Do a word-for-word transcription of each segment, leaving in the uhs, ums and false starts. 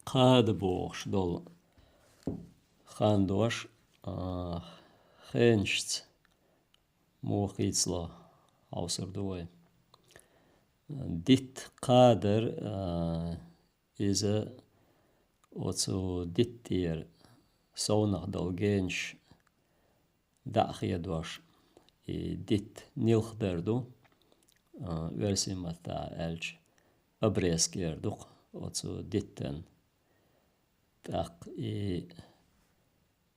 Кхада бохуш долу хандош, а, хенашца муха хийцало хьовсур ду вай. Дитт кхадар, а, иза оцу диттера совнах долу генаш дӀа а хедош, и дитт нилхдар ду, а, оьрсийн маттахь аьлча, обрезкера ду-кх оцу диттан. ТӀаккха и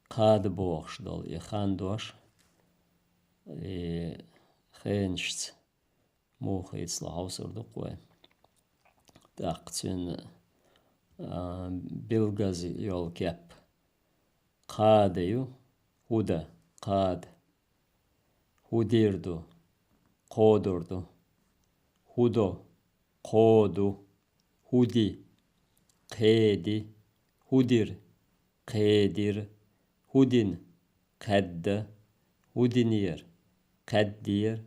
кхада бохуш долу и хандош, и хенашца муха хийцало хьовсур ду-кх вай. ТӀаккха цуьнан, а, билгаза йолу кеп кхада ю, хӀуда, кхада, хӀудир ду, кходур ду, хӀудо, кходу, хӀуди, кхеди, хӀудир, кхедир, хӀудин, кхаьдда, хӀудинер, кхаьддер,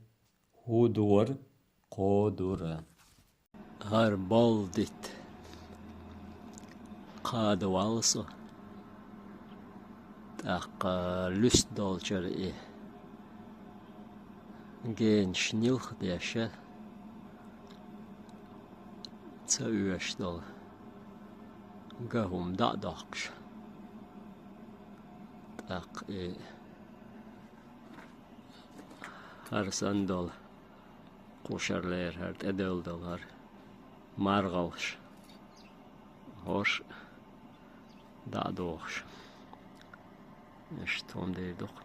хӀудор, кходур. ХӀара болу дитт кхада валла со. ТӀаккха луьста долчуьра и генаш нилхадеш, ца оьшуш долу ган хӀума дӀа а доккхуш. ТӀаккха и хӀара санна долу кхушарлера хӀара тӀедевлла долу хӀара маргӀалш, хӀорш дӀа а дохуш. Иштта хӀума дийр ду-кх.